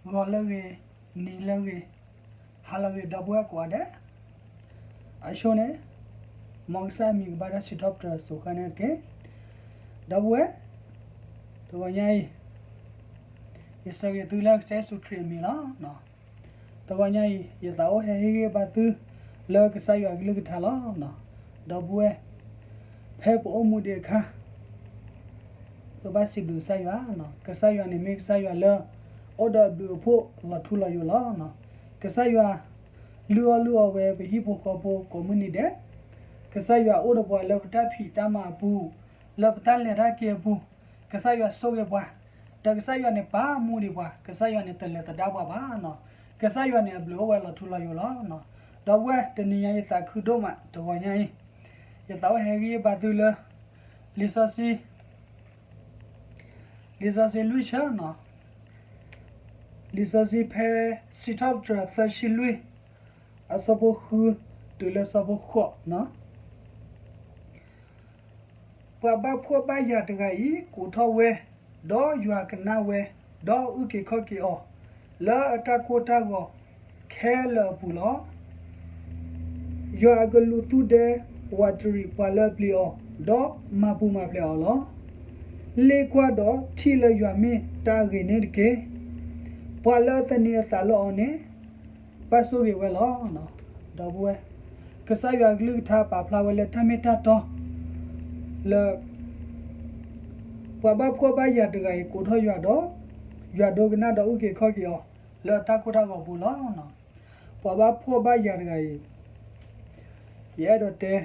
ဂီၤလၢအဂ့ၤ, နံၤလၢအဂ့ၤ, ဟါလၢအဂ့ၤ ဒီပုၢ်ဝဲၢ်ကိးဂၤဒဲး, အဆိန့ၣ် မ်ကစၢ်အမံၤကဘၣ်တၢ်စံးထီၣ်ပတြၢၤအစိၤဃၣ်န့ၣ်တက့ၢ်. ဒီပုၢ်ဝဲၢ်, တဂီၤညါအံၤ ယဆၢဂ့ၤသုလၢကစၢ်ယ့ၣ်ၡူးခရံာ်အမံၤလီၤ. တဂီၤညါအံၤ ယသးအိၣ်ဟဲဟ့ၣ်ဂံၢ်ဘါသု လၢကစၢ်ယွၤအကလုၢ်ကထါလီၤ. ဒီပုၢ်ဝဲၢ်, ဖဲပအိၣ်မူဒံးအခါ ပဘၣ်စံးဘျုးကစၢ်ယွၤ, ကစၢ်ယွၤန့ၣ်မ့ၢ်ကစၢ်ယွၤလၢ အိၣ်ဒီးအဘျုးအဖှိၣ်လီၤထူလီၤယိာ်လီၤ. ကစၢ်ယွၤ လုၢ်အီၣ်လုၢ်အီဝဲပဟံၣ်ဖိဃီဖိကိးမုၢ်နံၤဒဲး, ကစၢ်ယွၤအိၣ်ဒီးပှၤလၢပတၢ်ဖံးတၢ်မၤအပူၤ, လၢပတၢ်လဲၤတၢ်က့ၤအပူၤ, ကစၢ်ယွၤဆိၣ်ဂ့ၤပှၤ, ဒီးကစၢ်ယွၤန့ၣ်ပာ်မူဒံးပှၤ, ကစၢ်ယွၤန့ၣ်တလဲၤသဒါပှၤဘၣ်နီၤ, ကစၢ်ယွၤန့ၣ်အဘျုးအိၣ်ဝဲလီၤထူလီၤယိာ်လီၤ. ဒီပုၢ်ဝဲၢ် တနံၤညါယသးခုဒိၣ်မး တဂီၤညါအံၤ, ယသးအိၣ်ဟဲဂံၢ်ဘါသုလၢ လံာ်စီဆှံ လံာ်စီဆှံလွံၢ်ဆၢနီၤ, လံာ်စီဆှံဖဲ စံးထီၣ်ပတြၢၤသၢဆံလွံၢ် အဆၢဖိဃု တုၤလၢဆၢဖိဃိးနီၤ. ပှၤဘၣ်ဖှီၣ်ဘၣ်ယာ်တဂၤအံၤ ကိးထီၣ်ဝဲ, ဒီးယွၤကနၣ်ဝဲ, ဒီးအုၣ်က့ၤခီၣ်က့ၤအီၤ လၢအတၢ်ကိၢ်တၢ်ဂီၤခဲလၢာ်အပူၤလီၤ. ယွၤအကလူးသူၣ်ဒဲဝးတရံးပှၤလၢအပျံၤအီၤ, ဒီးမၤပူၤမၤဖျဲးအီၤလီၤ. လ့ၣ်ကွၢ်ဒီးထံၣ်လၢယွၤမ့ၢ်တၢ်အဂ့ၤန့ၣ်တက့ၢ်. ပှၤလၢအသန့ၤအသးလၢအီၤန့ၣ် ဘၣ်ဆိၣ်ဂ့ၤဝဲလီၤ. ဒီပုၢ်ဝဲၢ်, ကစၢ်ယွၤအကလုၢ်ကထါပာ်ဖျါဝဲလၢတၢ်မ့ၢ်တၢ်တီ လၢ ပှၤဘၣ်ဖှီၣ်ဘၣ်ယာ်တဂၤအံၤ ကိးထီၣ်ယွၤဒီး ယွၤဒိကနၣ်ဒီးအုၣ်က့ၤခီၣ်က့ၤအီၤ လၢအတၢ်ကိၢ်တၢ်ဂီၤပူၤလီၤ. ပှၤဘၣ်ဖှီၣ်ဘၣ်ယာ်တဂၤအံၤ ယအဲၣ်ဒိးတဲ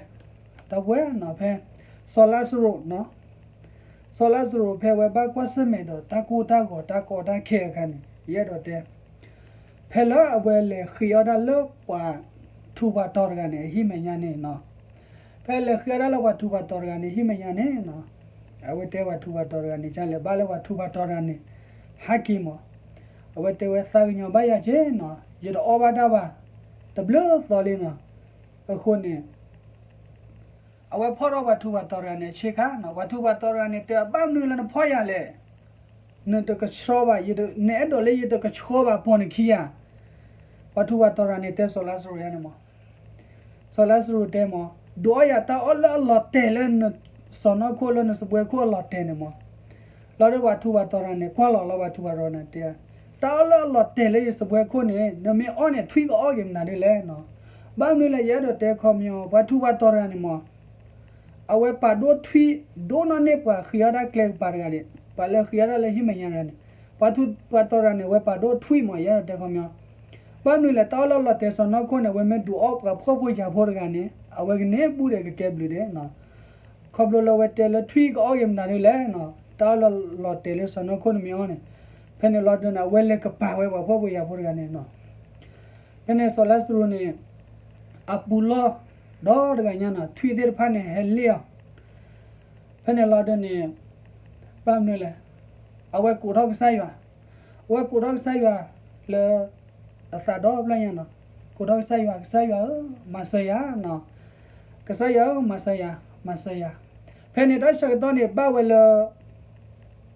ဒီပုၢ်ဝဲၢ်နီၤ ဖဲ စီၤလါစရူးနီၤ, စီၤလါစရူးဖဲအဝဲဘၣ်ကွၢ်ဆၢၣ်မဲာ်ဒီးတၢ်ကိၢ်တၢ်ဂီၤတၢ်ကီတၢ်ခဲအခါန့ၣ် ယအဲၣ်ဒိးတဲ ဖဲလၢအဝဲလဲၤဃ့အီၣ်တၢ်လၢပှၤထူးပှၤတီၤတဂၤန့ၣ် အဟံၣ်မဲာ်ညါန့ၣ်နီၤ, ဖဲလဲၤဃ့အီၣ်တၢ်လၢပှၤထူးပှၤတီၤတဂၤန့ၣ် ဟံၣ်မဲာ်ညါန့ၣ်နီၤ, အဝဲတဲပှၤထူးပှၤတီၤတဂၤန့ၣ် ကလဲၤဘၣ်လၢပှၤထူးပှၤတီၤတဂၤန့ၣ် ဟဲက့ၤမး, အဝဲတဲဝဲသးကညီၤဘၣ်ယၤက့နီၤ, ယတအီၣ်ဘၣ်တၢ်ဘၣ် တဘျုးသီလံနီၤ, အဃိန့ၣ် အဝဲဖီၣ်ထီၣ်ပှၤထူးပှၤတီၤတဂၤန့ၣ် ဆ့ခါနီၤ, ပှၤထူးပှၤတီၤတဂၤန့ၣ် တဲဘၣ်မနုၤလၢနဖီၣ်ယၤလဲၣ်, နတကဆှီဘၣ်, နအဲၣ်ဒိးလၢယတကဆှီဘၣ်ပိာ်နခံဧါ, ပှၤထူးပှၤတီၤတဂၤန့ၣ် တဲစီၤလါစရူးယါန့ၣ်မး, စီၤလါစရူးတဲမး, ဒုးအီၣ်ယၤတၢ်အီၣ်လၢအလီၤတဲာ်လၢ စီၤနီၢ်ခိၣ်လၢနစပွဲခိၣ်အလီၤတဲာ်န့ၣ်မး, လီၤဒီးပှၤထူးပှၤတီၤတဂၤန့ၣ် ကွၢ်လီၤလီၤပှၤထူးပှၤတီၤန့ၣ်တဲ တၢ်အီၣ်လၢအလီၤတဲာ်လၢယစပွဲခိၣ်န့ၣ် နမ့ၢ်အီၣ်န့ၣ် ထွံၣ်ကအီၣ်က့ၤမနုၤဒ်လဲၣ်နီၤ, ဘၣ်မနုၤလဲၣ် ယအဲၣ်ဒိးတဲခီပညီ ပှၤထူးပှၤတီၤတဂၤန့ၣ်မး အဝဲပာ်ဒိၣ်ထွံၣ် ဒိၣ်နီၢ်န့ၢ်ပှၤဃ့အီၣ်တၢ်ကျဲကပၤတဂၤန့ၣ်, ပှၤလၢဃ့အီၣ်တၢ်လၢဟံၣ်မဲာ်ညါတဂၤန့ၣ်, ပှၤထူးပှၤတီၤတဂၤန့ၣ် အဝဲပာ်ဒိၣ်ထွံၣ်မး ယအဲၣ်ဒိးတဲခီပညီ, ဘၣ်မနုၤလဲၣ် တၢ်အီၣ်လၢအလီၤတဲာ်စီၤနီၢ်ခိၣ်န့ၣ် အဝဲမ့ၢ်ဒုးအီၣ်ပှၤဖှီၣ်ဖိယာ်ဖိတဂၤန့ၣ် အဝဲကန့ၢ်ဘူၣ်ဒီးကကဲဘျုးဒဲးနီၤ, ခီဖျိလၢအဝဲတဲလၢထွံၣ်ကအီၣ်က့ၤမနုၤဒ်လဲၣ်နီၤ, တၢ်အီၣ်လၢအလီၤတဲာ်လၢစီၤနီၢ်ခိၣ်န့ၣ်မ့ၢ်အီၣ်န့ၣ်, ဖဲန့ၣ်လီၤဒုးန့ၣ် အဝဲလဲၤကပၤဝဲပှၤဖှီၣ်ဖိယာ်ဖိတဂၤန့ၣ်နီၤ ဖဲန့ၣ်စီၤလါစရူးန့ၣ် အပူၤလီၢ်ဒီတဂၤညါနီၤ ထွံၣ်သ့ၣ်တဖၣ်န့ၣ်ဟဲလ့ၣ်အီၤ, ဖဲန့ၣ်လီၤဒုးန့ၣ် ဘၣ်မနုၤလဲၣ်, အဝဲကိးထီၣ်ကစၢ်ယွၤ, အဝဲကိးထီၣ်ကစၢ်ယွၤလၢ အသးဒီဖျၢၣ်ညါနီၤ, ကိးထီၣ်ကစၢ်ယွၤ ကစၢ်ယွၤဧၢ မၤစၢၤယၤနီၤ, ကစၢ်ယွၤဧၢ မၤစၢၤယၤ မၤစၢၤယၤ, ဖဲန့ၣ်တၢ်ဆၢကတီၢ်န့ၣ် ဘၣ်ဝဲလၢ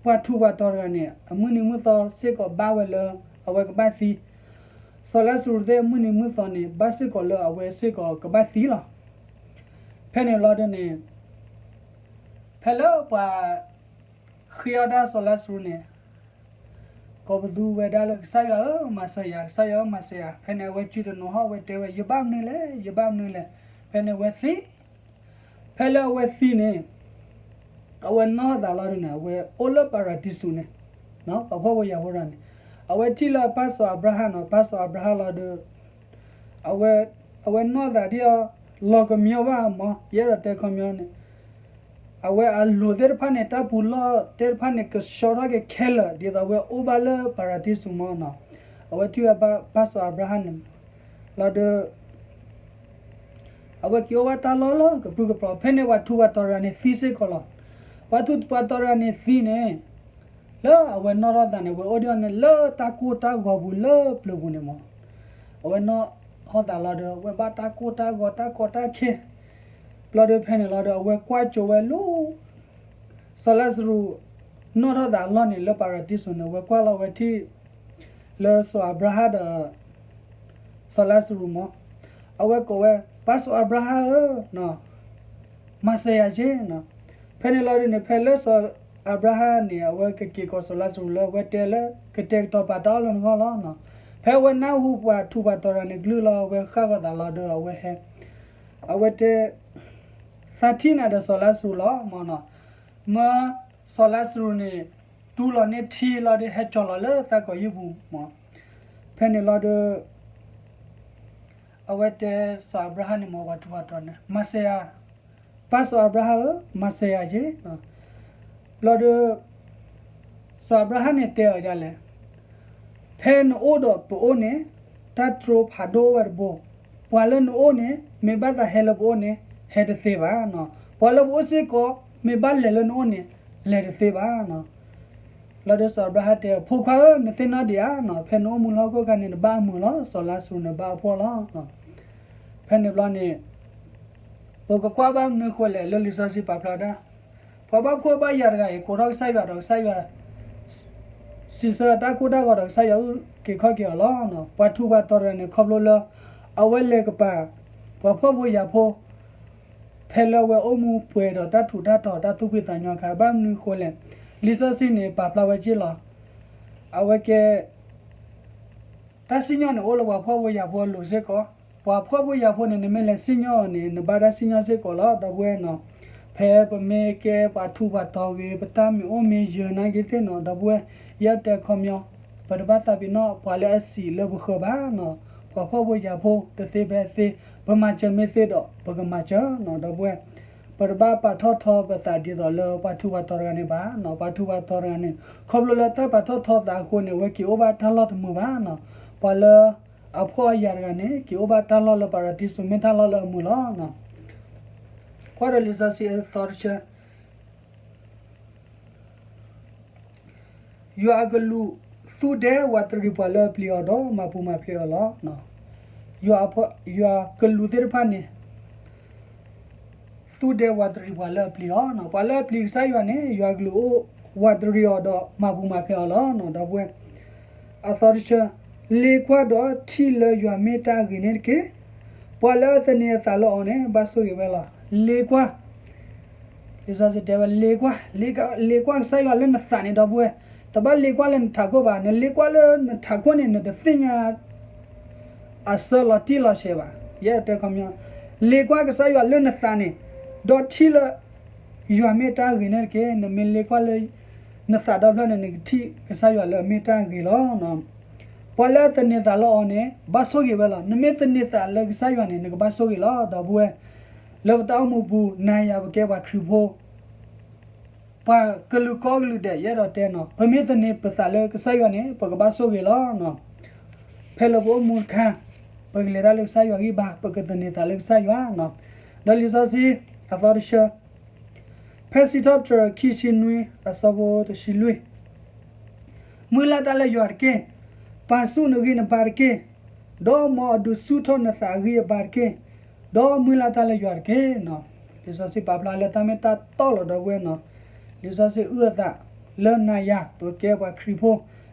ပှၤထူးပှၤတီၤတဂၤန့ၣ် အမုၢ်နံၤမုၢ်သီစ့ၢ်ကီးဘၣ်ဝဲလၢ အဝဲကဘၣ်သံ, စီၤလါစရူးသ့ၣ်အမုၢ်နံၤမုၢ်သီန့ၣ် ဘၣ်စ့ၢ်ကီးလၢအဝဲစ့ၢ်ကီးကဘၣ်သံလီၤ. ဖဲန့ၣ်လီၤဒုးန့ၣ် ဖဲလၢပှၤ ဃ့အီၣ်တၢ်စီၤလါစရူးန့ၣ် ကိးပသူဝဲဒၣ်လၢကစၢ်ယွၤဧၢ မၤစၢၤယၤ ကစၢ်ယွၤဧၢ မၤစၢၤယၤ, ဖဲန့ၣ်အဝဲစုတနီၤဟီၣ် အဝဲတဲဝဲ ယဘၣ်မနုၤလဲၣ် ယဘၣ်မနုၤလဲၣ်, ဖဲန့ၣ်အဝဲသံ, ဖဲလၢအဝဲသံန့ၣ် အဝဲနီၢ်သးလီၤဒုးန့ၣ် အဝဲအိၣ်လၢပၤရဒံစူးန့ၣ်, ပှၤဖှီၣ်ဖိယာ်ဖိတဂၤန့ၣ်, အဝဲထံၣ်လၢအပၢ်စီၤအၤဘြၤဟၣ်နီၤ, ပၢ်စီၤအၤဘြၤဟၣ်လီၤဒီး အဝဲ အဝဲနီၢ်သးဒ်အီၤ လီၤကမၠီဘၣ်မး ယအဲၣ်ဒိးတဲခီပညီန့ၣ်, အဝဲအလိၤသ့ၣ်တဖၣ်န့ၣ် တၢ်ပူၤလီၢ်သ့ၣ်တဖၣ်န့ၣ် ကဆှီထီၣ်က့ၤခဲလၢာ် ဒ်သိးအဝဲအိၣ်ဘၣ်လၢပၤရဒံစူးမးနီၤ, အဝဲထံၣ်ဝဲပၢ်စီၤအၤဘြၤဟၣ်န့ၣ် လီၤဒီး အဝဲက့ၤအိၣ်ဘၣ်တၢ်လီၢ်လၢကပြုၢ်ကပြီၤ, ဖဲန့ၣ်ပှၤထူးပှၤတီၤတဂၤန့ၣ်သံစ့ၢ်ကီးလီၤ. ပှၤထူးပှၤတီၤတဂၤန့ၣ်သံန့ၣ် လၢအဝဲနီၣ်ထီၣ်သးန့ၣ် အဝဲအိၣ်ဒံးအီၤန့ၣ်လၢတၢ်ကိၢ်တၢ်ဂီၤပူၤလၢပျၢၤပူၤန့ၣ်မး, အဝဲနီၣ်ထီၣ်သးလီၤဒီး အဝဲဘၣ်တၢ်ကိၢ်တၢ်ဂီၤတၢ်ကီတၢ်ခဲ ဘျီဒီးဖဲန့ၣ်လီၤဒီး အဝဲကွၢ်ကၠိဝဲလၢ စီၤလါစရူး နီၣ်ထီၣ်သးအလီၢ်န့ၣ် လၢပၤရဒံစူးန့ၣ် အဝဲကွၢ်လီၤဝဲထံၣ် လၢစီၤအၤဘြၤဟၣ်ဒီး စီၤလါစရူးမး, အဝဲကိးဝဲ ပၢ်စီၤအၤဘြၤဟၣ်ဧၢ, မၤစၢၤယၤက့ၤ. ဖဲန့ၣ်လီၤဒုန့ၣ် ဖဲလၢစီၤအၤဘြၤဟၣ်န့ၣ် အဝဲကက့ၤကိးစီၤလါစရူးလၢအဝဲတဲလၢ ကတဲာ်ကတီၤပာ်တၢ်အီၣ်လၢနဂီၢ်လီၤ. ဖဲအဝဲနၢ်ဟူပှၤထူးပှၤတီၤတဂၤန့ၣ်ကလုၢ်လီၤ အဝဲဃၣ်ဂီၤသးလီၤဒီး အဝဲဟဲ အဝဲတဲ သးထံၣ်နၤဒီးစီၤလါစရူးလီၤမးနီၤ. မၢစီၤလါစရူးန့ၣ် တူၢ်လီၤန့ၢ်ထံလီၤဒီးဟဲကၠီၤလီၤလၢသးကိာ်ယုၢ်ပူၤမး. ဖဲန့ၣ်လီၤဒီး အဝဲတဲစီၤအၤဘြၤဟၣ်န့ၣ်မး ပှၤထူးပှၤတီၤန့ၣ် မၤစၢၤယၤ, ပၢ်စီၤအၤဘြၤဟၣ်ဧၢ, မၤစၢၤယၤက့ၤ. ဘျီဒီး စီၤအၤဘြၤဟၣ်န့ၣ်တဲအီၤဒ်လဲၣ်, ဖဲနအိၣ်ဒီးပအိၣ်န့ၣ် တၢ်တြီဖးဒိၣ်ဝဲတဘိ, ပှၤလၢနအိၣ်န့ၣ် မ့ၢ်ဘၣ်သးဟဲလၢပအိၣ်န့ၣ် ဟဲတသ့ဘၣ်. ပှၤလၢပအိၣ်စ့ၢ်ကီး မ့ၢ်ဘၣ်လဲၤလၢနအိၣ်န့ၣ် လဲၤတသ့ဘၣ်. လီၤဒီးစီၤအၤဘြၤဟၣ်တဲ ဖိခွါဧၢ, နသ့ၣ်နီၣ်ဒံးဧါ, ဖဲနအိၣ်မူလၢဟီၣ်ခိၣ်အခါန့ၣ် နဘၣ်အမုာ်လီၤ, စီၤလါစရူးန့ၣ်ဘၣ်အဖှီၣ်လီၤ. ဖဲန့ၣ်ဘျီန့ၣ် ပကကွၢ်ဘၣ်မနုၤဃိလဲၣ် လၢလံာ်စီဆှံပာ်ဖျါဒၣ် ပှၤဘၣ်ဖှီၣ်ဘၣ်ယာ်တဂၤအံၤ ကိးထီၣ်ကစၢ်ယွၤဒီးကစၢ်ယွၤ စံးဆၢတၢ်ကိၢ်တၢ်ဂီၤဒီးကစၢ်ယွၤအုၣ်က့ၤခီၣ်က့ၤအီၤလီၤ. ပှၤထူးပှၤတီၤတဂၤန့ၣ် ခီဖျိလၢ အဝဲလဲၤကပၤ ပှၤဖှီၣ်ဖိယာ်ဖိ ဖဲလၢအဝဲအိၣ်မူပှဲၤဒီးတၢ်ထူးတၢ်တီၤတၢ်သူၣ်ဖှံသးညီအခါ ဘၣ်မနုၤဃိလဲၣ် လံာ်စီဆှံန့ၣ် ပာ်ဖျါဝဲက့ၤလီၤ. အဝဲကဲ တၢ်စံၣ်ညီၣ်န့ၣ် အိၣ်လၢပှၤဖှီၣ်ဖိယာ်ဖိအလိၤစ့ၢ်ကီး, ပှၤဖှီၣ်ဖိယာ်ဖိန့ၣ် နမ့ၢ်လဲၤစံၣ်ညီၣ်အီၤန့ၣ် နဘၣ်တၢ်စံၣ်ညီၣ်စ့ၢ်ကီးလီၤ ဒီပုၢ်ဝဲၢ်နီၤ. ဖဲပမ့ၢ်ကဲပှၤထူးပှၤတီၤဂ့ၤ ပတၢ်မ့ၢ်အိၣ်မ့ၢ်ယၢၤနာ်က့သ့ၣ်နီၤ ဒီပုၢ်ဝဲၢ် ယဲတဲခီပညီ ပတဘၣ်သးပ့ၤနီၣ်ပှၤလၢအစံးလၢပဃၢၤဘၣ်နီၤ. ပှၤဖှီၣ်ဖိယာ်ဖိတသ့ဖဲသ့ ပမၤစၢၤမ့ၢ်သ့ဒီး ပကမၤစၢၤနီၤ ဒီပုၢ်ဝဲၢ် ပတဘၣ်ပာ်ထီၣ်ထီပသးဒ်သိးလၢပှၤထူးပှၤတီၤတဂၤန့ၣ်ဘၣ်နီၤ. ပှၤထူးပှၤတီၤတဂၤန့ၣ် ခီဖျိလၢတၢ်ပာ်ထီၣ်ထီသးအဃိန့ၣ် အဝဲက့ၤအိၣ်ဘၣ်တၢ်လီၢ်တမုာ်ဘၣ်နီၤ. ပှၤလၢအဖှီၣ်အယာ်တဂၤန့ၣ် က့ၤအိၣ်ဘၣ်တၢ်လီၢ်လၢပၤရဒံစူၤ မ့ၢ်တၢ်လီၢ်လၢအမုာ်လီၤ. ကွၢ်ဒီးလံာ်စီဆှံအသီတဆၢ ယွၤအကလူးသူၣ်ဒဲဝးတရံးပှၤလၢအပျံၤအီၤဒီးမၤပူၤမၤဖျဲးအီၤလီၤ. ယွၤအဖှီၣ် ယွၤကလူးသ့ၣ်တဖၣ်န့ၣ် သူၣ်ဒဲဝးတရံးပှၤလၢအပျံၤအီၤ, ပှၤလၢအပျံၤကစၢ်ယွၤန့ၣ် ယွၤကလူးအိၣ်ဝးတရံးအီၤဒီးမၤပူၤမၤဖျဲးအီၤလီၤ. ဒီပုၢ်ဝဲၢ် အသီတဆၢ, လ့ၤကွၢ်ဒီးထံၣ်လၢယွၤမ့ၢ်တၢ်အဂ့ၤန့ၣ်တက့ၢ်. ပှၤလၢအသန့ၤအသးလၢအီၤန့ၣ် ဘၣ်ဆိၣ်ဂ့ၤဝဲလီၤ. လ့ၤကွၢ် လံာ်စီဆှံတဲဝဲ လ့ၤကွၢ်, လ့ၤကွၢ်ကစၢ်ယွၤလၢနသးန့ၣ် ဒီပုၢ်ဝဲၢ်, တဘၣ်လ့ၤကွၢ်လၢနထးခိၣ်ဘၣ်. နလ့ၤကွၢ်လၢနထးခိၣ်န့ၣ် နတသ့ၣ်ညါ အဆၢလီၤတံၢ်လီၤဆဲးဘၣ်. ယဲတဲခီပညီ, လ့ၤကွၢ်ကစၢ်ယွၤလၢနသးန့ၣ်, ဒီးထံၣ်လၢ ယွၤမ့ၢ်တၢ်ဂ့ၤန့ၣ်တက့ၢ်. နမ့ၢ်လ့ၤကွၢ်လၢ နသးဒီဖျၢၣ်န့ၣ် နကထံၣ်ကစၢ်ယွၤလၢအမ့ၢ်တၢ်ဂ့ၤလီၤ. ပှၤလၢအသန့ၤသးလၢအီၤန့ၣ် ဘၣ်ဆိၣ်ဂ့ၤဝဲလီၤ. နမ့ၢ်သန့ၤသးလၢကစၢ်ယွၤန့ၣ် နကဘၣ်ဆိၣ်ဂ့ၤလီၤ. ဒီပုၢ်ဝဲၢ်, လၢပတၢ်အိၣ်မူပူၤ နၤယၤပကဲပှၤခရံာ်ဖိ ပှၤကလုာ်ကီကလုာ်ဒဲး ယအဲၣ်ဒိးတဲနီၤ, ပမ့ၢ်သန့ၤပသးလၢကစၢ်ယွၤန့ၣ် ပကဘၣ်ဆိၣ်ဂ့ၤလီၤ. ဖဲလၢပအိၣ်မူတခါ ပကလဲၤတၢ်လၢကစၢ်ယွၤဂံၢ်ဘါ, ပကသန့ၤသးလၢကစၢ်ယွၤ. ဒီးလံာ်စီဆှံအသီတဆၢ, ဖဲစံးထီၣ်ပတြၢၤခံဆံနွံ အဆၢဖိတဆံလွံၢ်, မုၢ်လၢ်တၢ်လၢယွၤတက့ၢ်. ပာ်ဆူၣ်နဂံၢ်နဘါတက့ၢ်. ဒီးမ်အဒုးဆူၣ်ထီၣ်နသးအဂံၢ်အဘါတက့ၢ်. ဒီးမုၢ်လၢ်တၢ်လၢယွၤတက့ၢ်. လံာ်စီဆှံပာ်ဖျါလၢတၢ်မ့ၢ်တၢ်တီလီၤ ဒီပုၢ်ဝဲၢ်နီၤ. လံာ်စီဆှံအုၣ်အသးလၢနၤယၤ ပကဲပှၤခရံာ်ဖိ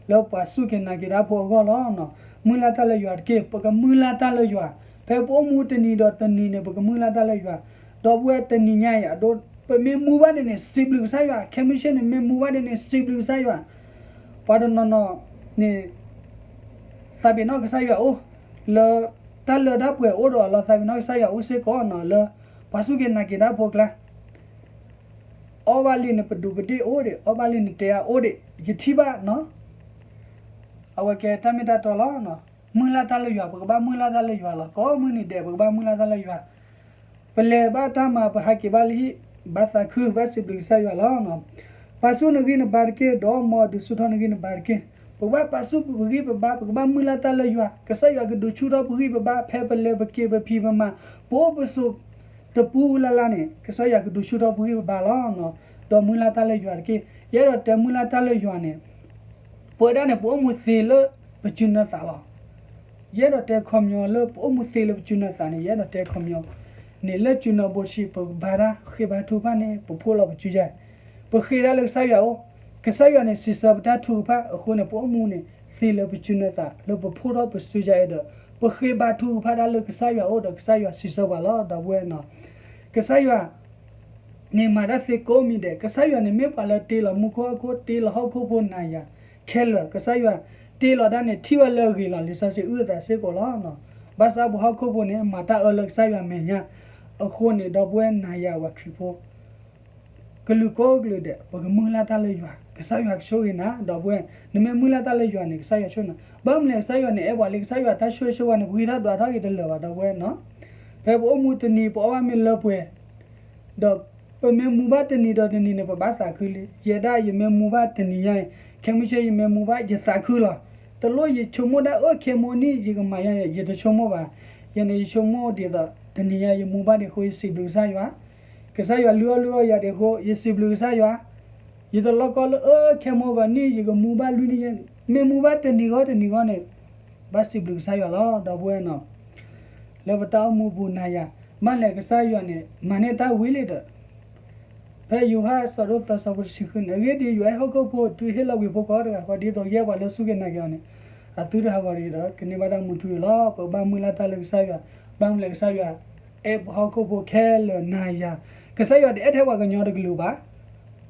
လၢပှၤစူၢ်က့ၤနာ်က့ၤတၢ်ဖိအဂီၢ်လီၤ. မုၢ်လၢ်တၢ်လၢယွၤတက့ၢ်. ပကမုၢ်လၢ်တၢ်လၢယွၤ, ဖဲပအိၣ်မူတနံၤဒီးတနံၤန့ၣ် ပကမုၢ်လၢ်တၢ်လၢယွၤ. ဒီပုၢ်ဝဲၢ်တနံၤညါအံၤ အဒိ ပမ့ၢ်မူဘၣ်ဒ်န့ၣ် စံးဘျုးကစၢ်ယွၤ, ခဲမုၢ်ဆ့ၣ်န့ၣ် မ့ၢ်မူဘၣ်ဒ်န့ၣ် စံးဘျုးကစၢ်ယွၤ. ပှၤတနီၤနီၤန့ၣ် သးပ့ၤနီၣ်ကစၢ်ယွၤအိၣ်, လၢတၢ်လၢတၢ်ပှဲၤအိၣ်ဒီးအီၤလီၤ. သးပ့ၤနီၣ်ကစၢ်ယွၤအိၣ်စ့ၢ်ကီးနီၤ လၢပှၤစူၢ်က့ၤနာ်က့ၤတၢ်ဖိအကျါ အီၣ်ဘၣ်လံန့ၣ် ပဒူးပဒ့ၣ်အိၣ်ဒံး, အီၣ်ဘၣ်လံန့ၣ် တဲအအိၣ်ဒံး, ယထံၣ်ဘၣ်နီၤ. အဝဲကဲတၢ်မ့ၢ်တၢ်တီလီၤ. မုၢ်လၢ်တၢ်လၢယွၤ, ပကဘၣ်မုၢ်လၢ်တၢ်လၢယွၤလီၤ. ကိးမုၢ်နံၤဒဲး ပကဘၣ်မုၢ်လၢ်တၢ်လၢယွၤ. ပလဲၤဘၣ်တၢ်မၤ ပဟးက့ၤဘၣ်လၢဟံၣ် ဘၣ်သးခု ဘၣ်စံးဘျုးကစၢ်ယွၤလီၤ. ပာ်ဆူၣ်နဂံၢ်နဘါတက့ၢ်. ဒီးမ်အဒုးဆူၣ်ထီၣ်နဂံၢ်နဘါတက့ၢ်. ပကဘၣ်ပာ်ဆူၣ်ပဂံၢ်ပဘါ, ပကဘၣ်မုၢ်လၢ်တၢ်လၢယွၤ, ကစၢ်ယွၤကဒုးဆူၣ်ထီၣ်ပဂံၢ်ပဘါ, ဖဲပလဲၤပက့ၤပဖံးပမၤ ပအိၣ်ပဆိးတပူၤလၢ်လၢ်န့ၣ် ကစၢ်ယွၤကဒုးဆူၣ်ထီၣ်ပဂံၢ်ပဘါလီၤ. ဒီးမုၢ်လၢ်တၢ်လၢယွၤတက့ၢ်. ယအဲၣ်ဒိးတဲမုၢ်လၢ်တၢ်လၢယွၤန့ၣ် ပဝဲဒၣ်န့ၣ် ပအိၣ်မူသ့လၢပစုနၢၤသးလီၤ. ယအဲၣ်ဒိးတဲခီပညီလၢပအိၣ်မူသ့လၢပစုနၢၤသးန့ၣ် ယအဲၣ်ဒိးတဲခီပညီန့ၣ် လၢစုနၢၤဘိတဆံ ပကဘါတၢ်ဃ့ဘါထုကဖၣ်န့ၣ် ပဖှိၣ်လီၤပစုယၤ, ပဃ့တၢ်လၢကစၢ်ယွၤအိၣ်, ကစၢ်ယွၤန့ၣ် စံးဆၢပတၢ်ထုကဖၣ်အဃိန့ၣ် ပအိၣ်မူန့ၣ် သ့လၢပစုနသး လၢပဖိထီၣ်ပစုကါအဲၣ်ဒီး ပဃ့ဘါထုကဖၣ်တၢ်လၢကစၢ်ယွၤအအိၣ်ဒီး ကစၢ်ယွၤစံးဆၢပှၤလီၤ ဒီပုၢ်ဝဲၢ်နီၤ. ကစၢ်ယွၤ န့ၣ်မၤတၢ်သ့ကိးမံၤဒဲး, ကစၢ်ယွၤန့ၣ်မ့ၢ်ပှၤလၢတ့လီၤမူခိၣ်ဟီၣ်ခိၣ် တ့လီၤဟီၣ်ခိၣ်ဖိနၤယၤခဲလၢာ်, ကစၢ်ယွၤတ့လီၤဒၣ်န့ၣ် ထံၣ်ဝဲလၢအဂ့ၤလီၤ. လံာ်စီဆှံအုၣ်အသးစ့ၢ်ကီးလီၤ. ဘၣ်ဆၣ်ပှၤဟီၣ်ခိၣ်ဖိန့ၣ် မၤတၢ်အၢလၢကစၢ်ယွၤမဲာ်ညါ, အဃိန့ၣ် ဒီပုၢ်ဝဲၢ်နၤယၤပှၤခရံာ်ဖိ ကလုာ်ကိးကလုာ်ဒဲး ပကမုၢ်လၢ်တၢ်လၢယွၤ, ကစၢ်ယွၤကဆိၣ်ဂ့ၤနၤ ဒီပုၢ်ဝဲၢ်, နမ့ၢ်မုၢ်လၢ်တၢ်လၢယွၤန့ၣ် ကစၢ်ယွၤဆိၣ်ဂ့ၤနၤ, ဘၣ်မနုၤလဲၣ် ကစၢ်ယွၤန့ၣ် အဲၣ်ပှၤလံ, ကစၢ်ယွၤတၢ်ဆိၣ်ဂ့ၤဆိၣ်ဝါန့ၣ် ပဂံၢ်ထီၣ်ဒွးထီၣ်က့ၤတလၢာ်ဘၣ် ဒီပုၢ်ဝဲၢ်နီၤ. ဖဲပအိၣ်မူတနံၤ ပအီၣ်ဘၣ်မ့ၢ်လၢပှဲၤ ဒီးပမ့ၢ်မူဘၣ်တနံၤဒီးတနံၤန့ၣ် ပဘၣ်သးခုလံ. ယဲဒၣ်ယမ့ၢ်မူဘၣ်တနံၤညါအံၤ ခဲမုၢ်ဆ့ၣ်ယမ့ၢ်မူဘၣ် ယသးခုလီၤ. တလိၣ်ယဆိကမိၣ်ဒၣ်အၢ ခဲမုၢ်နံၤ ယကမၤညါန့ၣ် ယတဆိကမိၣ်ဘၣ်. ယန့ၣ် ယဆိကမိၣ်ဒ်သိး တနံၤညါယမူဘၣ်ဒံးအဃိ ယစံးဘျုးကစၢ်ယွၤ, ကစၢ်ယွၤလုၢ်အီၣ်လုၢ်အီယၤဒံးအဃိ ယစံးဘျုးကစၢ်ယွၤ. ယတလိၣ်ကီလၢအၢ ခဲမုၢ်ဂီၤနံၤ ယကမူဘၣ်လွံၢ်နံၤယဲ, မ့ၢ်မူဘၣ်တနံၤဂီၤတနံၤဂီၤန့ၣ် ဘၣ်စံးဘျုးကစၢ်ယွၤလီၤ ဒီပုၢ်ဝဲၢ်နီၤ. လၢပတၢ်အိၣ်မူပူၤနၤယၤ မ့ၢ်လဲၣ်ကစၢ်ယွၤန့ၣ် မၤန့ၢ်တၢ်ဝံၤလံဒီး ဖဲယိၤဟၣ်အဆၢဒိၣ်သၢဆၢဖိတဆံဃုန့ၣ်, အဂ့ၢ်ဒ်အံၤ ယွၤအဲၣ်ဟီၣ်ခိၣ်ဖိ တုၤဟ့ၣ်လီၤဝံၤဖိခွါတဂၤဃီ ဒ်သိးကယဲၢ်ပှၤလၢစူၢ်က့ၤနာ်က့ၤအီၤန့ၣ် အသုတဟးဂီၤတဂ့ၤဒီး ကန့ၢ်ဘၣ်တၢ်မူထူယိာ်လီၤ. ပကဘၣ်မုၢ်လၢ်တၢ်လၢကစၢ်ယွၤ, ဘၣ်မနုၤလဲၣ်ကစၢ်ယွၤ အဲၣ်ပှၤဟီၣ်ခိၣ်ဖိခဲလၢာ်နၤယၤ, ကစၢ်ယွၤတအဲၣ်ထဲပှၤကညီတကလုာ်ဘၣ်,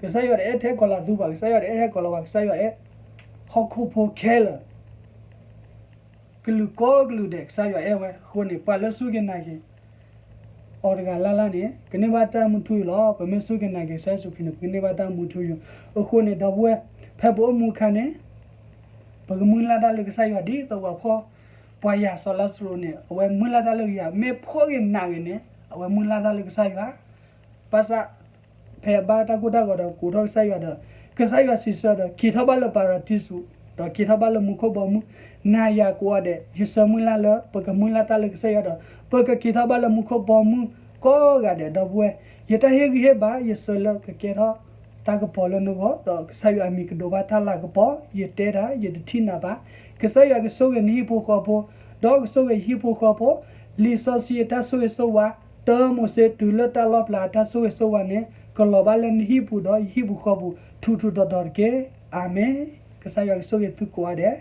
ကစၢ်ယွၤတအဲၣ်ထဲကီၤလၤသူဘၣ်, ကစၢ်ယွၤတအဲၣ်ထဲကီၤလၤဝါ, ကစၢ်ယွၤအဲၣ် ဟီၣ်ခိၣ်ဖိခဲလၢာ် ကလုာ်ကိးကလုာ်ဒဲး ကစၢ်ယွၤအဲၣ်ဝဲအဃိန့ၣ် ပှၤလၢစူၢ်က့ၤနာ်က့ၤ အီၤတဂၤလၢ်လၢ်န့ၣ် ကန့ၢ်ဘၣ်တၢ်မူထူယိာ်လီၤ. ပမ့ၢ်စူၢ်က့ၤနာ်က့ၤကစၢ်ယ့ၣ်ၡူးခရံာ်န့ၣ် ပကန့ၢ်ဘၣ်တၢ်မူထူယိာ်. အဃိန့ၣ် ဒီပုၢ်ဝဲၢ် ဖဲပအိၣ်မူအခါန့ၣ် ပကမုၢ်လၢ်တၢ်လၢကစၢ်ယွၤဒ်သိးပှၤဖှီၣ်, ပှၤယၤစီၤလါစရူးန့ၣ် အဝဲမုၢ်လၢ်တၢ်လၢကယၤ မ့ၢ်ဖှီၣ်ဂ့ၤနးဂ့ၤန့ၣ် အဝဲမုၢ်လၢ်တၢ်လၢကစၢ်ယွၤ ဘၣ်ဆၣ် ဖဲအဘၣ်တၢ်ကိၢ်တၢ်ဂီၤဒီးကိးထီၣ်ကစၢ်ယွၤဒီး ကစၢ်ယွၤစံးဆၢဒီး က့ၤထီၣ်ဘၣ်လၢပၤရဒံစူး ဒီးက့ၤထီၣ်ဘၣ်လၢမူခိၣ်ဘီမုၢ်, နၤယၤကိးဂၤဒဲး ယဆၢမုၢ်လၢ်လၢ ပကမုၢ်လၢ်တၢ်လၢကစၢ်ယွၤဒီး ပကက့ၤထီၣ်ဘၣ်လၢမူခိၣ်ဘီမုၢ်ကိးဂၤဒဲး ဒီပုၢ်ဝဲၢ်, ယတၢ်ဟ့ၣ်ဂံၢ်ဟ့ၣ်ဘါ ယဆၢလၢကကဲထီၣ် တၢ်ကပီၤလၢနဂီၢ် ဒီးကစၢ်ယွၤအမံၤကဒိးဘၣ်တၢ်လၤကပီၤ, ယတဲတၢ် ယတထံၣ်နၤဘၣ်, ကစၢ်ယွၤကဆိၣ်ဂ့ၤနဟံၣ်ဖိဃီဖိ, ဒီးကဆိၣ်ဂ့ၤယဟံၣ်ဖိဃီဖိ, လံာ်စီဆှံအတၢ်ဆိၣ်ဂ့ၤဆိၣ်ဝါ, တၢမိၤၡ့တုၤလၢတၢ်လီၣ်ဖျါအတၢ်ဆိၣ်ဂ့ၤဆိၣ်ဝါန့ၣ် ကလီၤဘၣ်လၢနဟံၣ်ပူၤဒီးယဟံၣ်ပူၤဃီပူၤ ထူးထူးတီၤတီၤတက့ၢ်. အၤမ့ၣ်. ကစၢ်ယွၤကဆိၣ်ဂ့ၤသုကိးဂၤဒဲး